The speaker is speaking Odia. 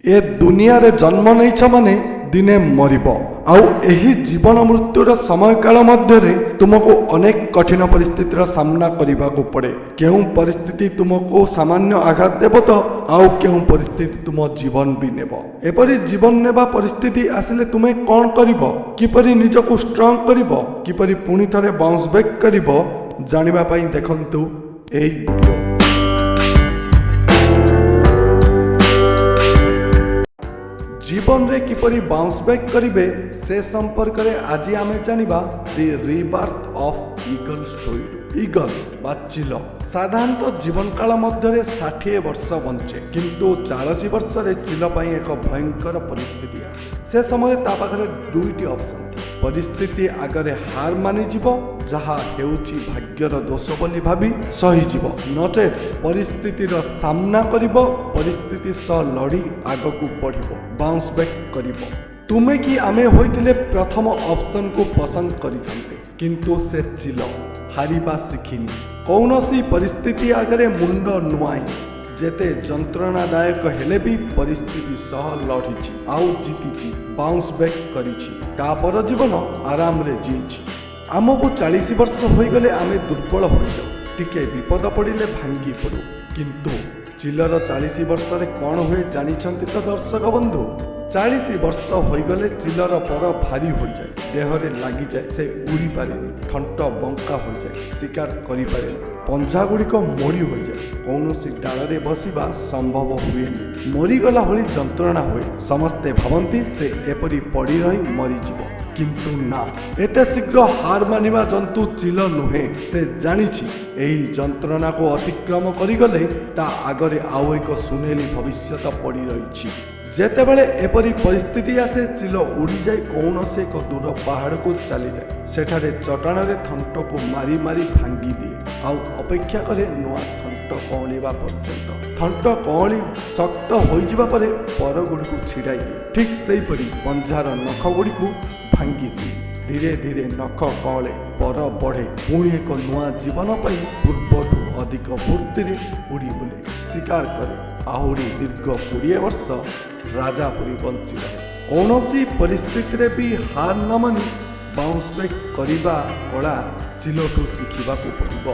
ଏ ଦୁନିଆରେ ଜନ୍ମ ନେଇଛ ମାନେ ଦିନେ ମରିବ। ଆଉ ଏହି ଜୀବନ ମୃତ୍ୟୁର ସମୟକାଳ ମଧ୍ୟରେ ତୁମକୁ ଅନେକ କଠିନ ପରିସ୍ଥିତିର ସାମ୍ନା କରିବାକୁ ପଡ଼େ। କେଉଁ ପରିସ୍ଥିତି ତୁମକୁ ସାମାନ୍ୟ ଆଘାତ ଦେବ ତ ଆଉ କେଉଁ ପରିସ୍ଥିତି ତୁମ ଜୀବନ ବି ନେବ। ଏପରି ଜୀବନ ନେବା ପରିସ୍ଥିତି ଆସିଲେ ତୁମେ କ'ଣ କରିବ, କିପରି ନିଜକୁ ଷ୍ଟ୍ରଙ୍ଗ କରିବ, କିପରି ପୁଣି ଥରେ ବାଉନ୍ସ ବ୍ୟାକ୍ କରିବ, ଜାଣିବା ପାଇଁ ଦେଖନ୍ତୁ ଏହି ଭିଡ଼ିଓ। ଜୀବନରେ କିପରି ବାଉନ୍ସ ବ୍ୟାକ୍ କରିବେ, ସେ ସମ୍ପର୍କରେ ଆଜି ଆମେ ଜାଣିବା ଦି ରିବାର୍ଥ ଅଫ୍ ଇଗଲ ଷ୍ଟୋରିରୁ। ଇଗଲ ବା ଚିଲ ସାଧାରଣତଃ ଜୀବନକାଳ ମଧ୍ୟରେ 60 ବର୍ଷ ବଞ୍ଚେ। କିନ୍ତୁ 40 ବର୍ଷରେ ଚିଲ ପାଇଁ ଏକ ଭୟଙ୍କର ପରିସ୍ଥିତି ଆସେ। ସେ ସମୟରେ ତା ପାଖରେ ଦୁଇଟି ଅପସନ୍ ଥାଏ। ପରିସ୍ଥିତି ଆଗରେ ହାର ମାନିଯିବ, ଯାହା ହେଉଛି ଭାଗ୍ୟର ଦୋଷ ବୋଲି ଭାବି ସହିଯିବ, ନଚେତ୍ ପରିସ୍ଥିତିର ସାମ୍ନା କରିବ, ପରିସ୍ଥିତି ସହ ଲଢ଼ି ଆଗକୁ ବଢ଼ିବ, ବାଉନ୍ସ ବ୍ୟାକ୍ କରିବ। ତୁମେ କି ଆମେ ହୋଇଥିଲେ ପ୍ରଥମ ଅପସନ୍କୁ ପସନ୍ଦ କରିଥାନ୍ତେ। କିନ୍ତୁ ସେ ଚିଲ ହାରିବା ଶିଖିନି। କୌଣସି ପରିସ୍ଥିତି ଆଗରେ ମୁଣ୍ଡ ନୁଆଁଇନି। ଯେତେ ଯନ୍ତ୍ରଣାଦାୟକ ହେଲେ ବି ପରିସ୍ଥିତି ସହ ଲଢ଼ିଛି ଆଉ ଜିତିଛି, ବାଉନ୍ସ ବ୍ୟାକ୍ କରିଛି। ତାପର ଜୀବନ ଆରାମରେ ଜିଇଛି। ଆମକୁ 40 ବର୍ଷ ହୋଇଗଲେ ଆମେ ଦୁର୍ବଳ ହୋଇଯାଉ, ଟିକେ ବିପଦ ପଡ଼ିଲେ ଭାଙ୍ଗି ପଡ଼ୁ। କିନ୍ତୁ ଚିଲର 40 ବର୍ଷରେ କ'ଣ ହୁଏ ଜାଣିଛନ୍ତି ତ ଦର୍ଶକ ବନ୍ଧୁ? 40 ବର୍ଷ ହୋଇଗଲେ ଚିଲର ପର ଭାରି ହୋଇଯାଏ, ଦେହରେ ଲାଗିଯାଏ, ସେ ଉଡ଼ିପାରେନି, ଥଣ୍ଟ ବଙ୍କା ହୋଇଯାଏ, ଶିକାର କରିପାରେନି, ପଞ୍ଝାଗୁଡ଼ିକ ମୋଡ଼ି ହୋଇଯାଏ, କୌଣସି ଡାଳରେ ବସିବା ସମ୍ଭବ ହୁଏନି, ମରିଗଲା ଭଳି ଯନ୍ତ୍ରଣା ହୁଏ। ସମସ୍ତେ ଭାବନ୍ତି ସେ ଏପରି ପଡ଼ି ରହି ମରିଯିବ। କିନ୍ତୁ ନା, ଏତେ ଶୀଘ୍ର ହାର ମାନିବା ଜନ୍ତୁ ଚିଲ ନୁହେଁ। ସେ ଜାଣିଛି, ଏହି ଯନ୍ତ୍ରଣାକୁ ଅତିକ୍ରମ କରିଗଲେ ତା ଆଗରେ ଆଉ ଏକ ସୁନେଲି ଭବିଷ୍ୟତ ପଡ଼ି ରହିଛି। ଯେତେବେଳେ ଏପରି ପରିସ୍ଥିତି ଆସେ, ଚିଲ ଉଡ଼ିଯାଇ କୌଣସି ଏକ ଦୂର ପାହାଡ଼କୁ ଚାଲିଯାଏ। ସେଠାରେ ଚଟାଣରେ ଥଣ୍ଟକୁ ମାରି ମାରି ଭାଙ୍ଗିଦିଏ ଆଉ ଅପେକ୍ଷା କରେ ନୂଆ ଥଣ୍ଟ କଅଁଳିବା ପର୍ଯ୍ୟନ୍ତ। ଥଣ୍ଟ କଅଁଳି ଶକ୍ତ ହୋଇଯିବା ପରେ ପରଗୁଡ଼ିକୁ ଛିଡ଼ାଇ ଦିଏ। ଠିକ୍ ସେହିପରି ପଞ୍ଝାର ନଖଗୁଡ଼ିକୁ ଭାଙ୍ଗିଦିଏ। ଧୀରେ ଧୀରେ ନଖ କଅଁଳେ, ପର ବଢ଼େ, ପୁଣି ଏକ ନୂଆ ଜୀବନ ପାଇଁ ପୂର୍ବଠୁ ଅଧିକ ଫୁର୍ତ୍ତିରେ ଉଡ଼ି ବୁଲେ, ଶିକାର କରେ, ଆହୁରି ଦୀର୍ଘ 20 ବର୍ଷ ରାଜା ପରି ବଞ୍ଚି ରହେ। କୌଣସି ପରିସ୍ଥିତିରେ ବି ହାର ନ ମାନି ବାଉନ୍ସ ବ୍ୟାକ୍ କରିବା କଳା ଚିଲଠୁ ଶିଖିବାକୁ ପଡ଼ିବ।